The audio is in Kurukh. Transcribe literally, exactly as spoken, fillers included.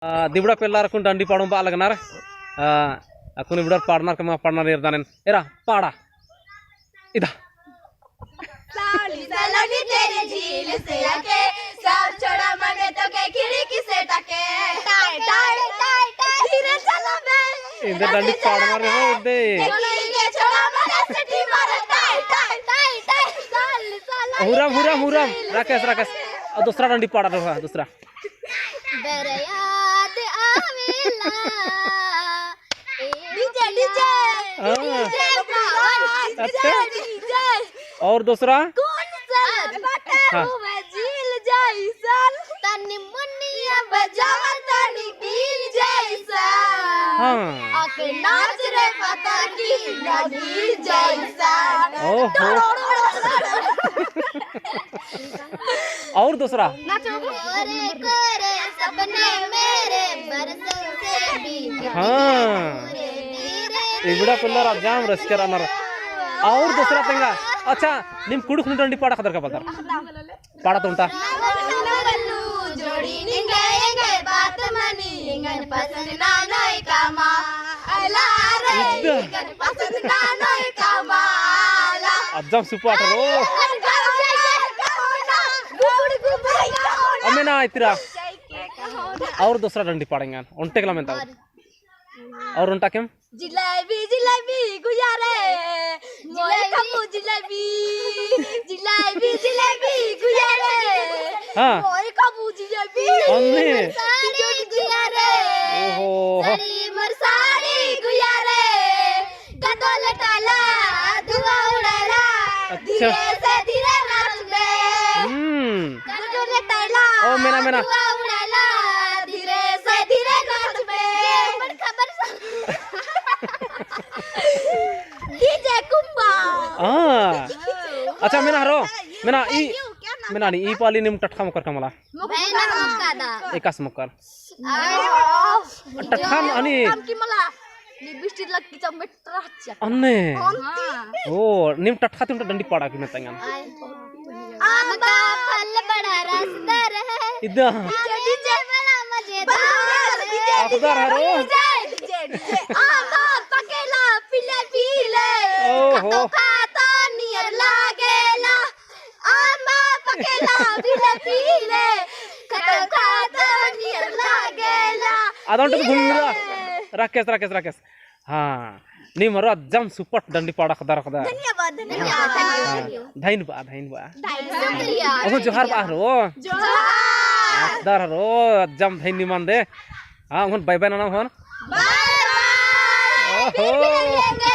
आ, दिबड़ा पेल्लर अक्कुन डंडी पाड़ोम बआ लगनर। आ, अक्कुन इबड़र पाड़नर कमा पाड़नर एरदन एन। एरा, पाड़ा। इदा। साली सलोनी तेरी झील से आके, सब छोड़ा मने तो के खिड़की से ताके। टाय, टाय, टाय, टाय, धीरे चला बे। इधर डंडी पाड़नर हो दे। देखी के छोड़ा मने से टीमर टाय, टाय, टाय, टाय, साली सलोनी हुरम, हुरम, हुरम। राकेश, राकेश। और दूसरा डंडी पाड़ा रहा, दूसरा। बरयाद आवेला। डीजे, डीजे। हाँ। डीजे, अच्छा। डीजे। और दूसरा? कौन सा बता हाँ। हूँ मैं झील जैसन। तनी मुनिया बजावा तनी बीन जैसन। हाँ। आके नाच रे पता की नगीन जैसन। ओहो। और दूसरा? कोरे कोरे सपने मेरे बरसों से बीते हाँ। धीरे धीरे इबड़ा पेल्लर अज्जम रस्के रअनर। और दूसरा तेंगा। अच्छा, नीम कुँड़ुख़ नू डंडी पाड़ा ख़द्दर का बलदर? पाड़ा तो उन्टा। जोड़ी निंगे एंगे बात मनी, एंगन पसंद ना नोई कामा। अला रे, इद्दा। एंगन पसंद ना नोई कामा। अला। अज्जम सुपाट रो। अम्मे ना इतरा। और दूसरा डंडी पाड़ेंगे। ओन्टे कला मेन्ता। और ओन्टा केम? जिलेबी, जिलेबी, गुया रे। मोर जिलेबी। खबू जिलेबी। जिलेबी, जिलेबी, गुया रे। हाँ। मोर खबू जिलेबी। अम्मे। साड़ी गुया रे। ओहो। साड़ी मोर साड़ी गुया रे। कदोले टाला, धुआं उड़ाला, अच्छा। धीरे से धीरे नाच बे। हम्म। कदोले टाला, ओ, मेना, मेना। धुआं उड़ाला, धीरे से धीरे नाच बे। बड़ खबर सा। डीजे कुंबा। हाँ। अच्छा, मेना हरो, मेना ई, मेना नी, ई पाली नीम टटख़ा मोक्कर का मला। मोक्कर। एकासे मोक्कर। टटख़ा नू हनी। काम की मला, लिपस्टिक लग की चम्मे टराचा। अन्ने। हाँ। ओ, नीम टटख़ा ती ओन्टा डंडी पाड़ा की मेन्ता एंगन। आंबा फल बड़ा रसदार है। इदा। मीठा मीठा बड़ा मजेदार है। अख़दर हरो। आंबा पकेला पीले पीले। ओहो। खातो खातो नियर लागेला। आंबा पकेला पीले पीले, खटो खातो नियर लागेला। अदन तो घुमरा। राकेश, राकेश, राकेश। हाँ, नीम हरो अज्जम सुपट डंडी पाड़ा ख़द्दर ख़द्दर। धन्यवाद, धन्यवाद। हाँ, धैन बा, धैन बा। शुक्रिया। अहो जोहार बा हरो। जोहार। ख़द्दर हरो, अज्जम धैन निमन दे। हाँ, उन bye bye नना हन। Bye bye। ओहो। फिर मिलेंगे।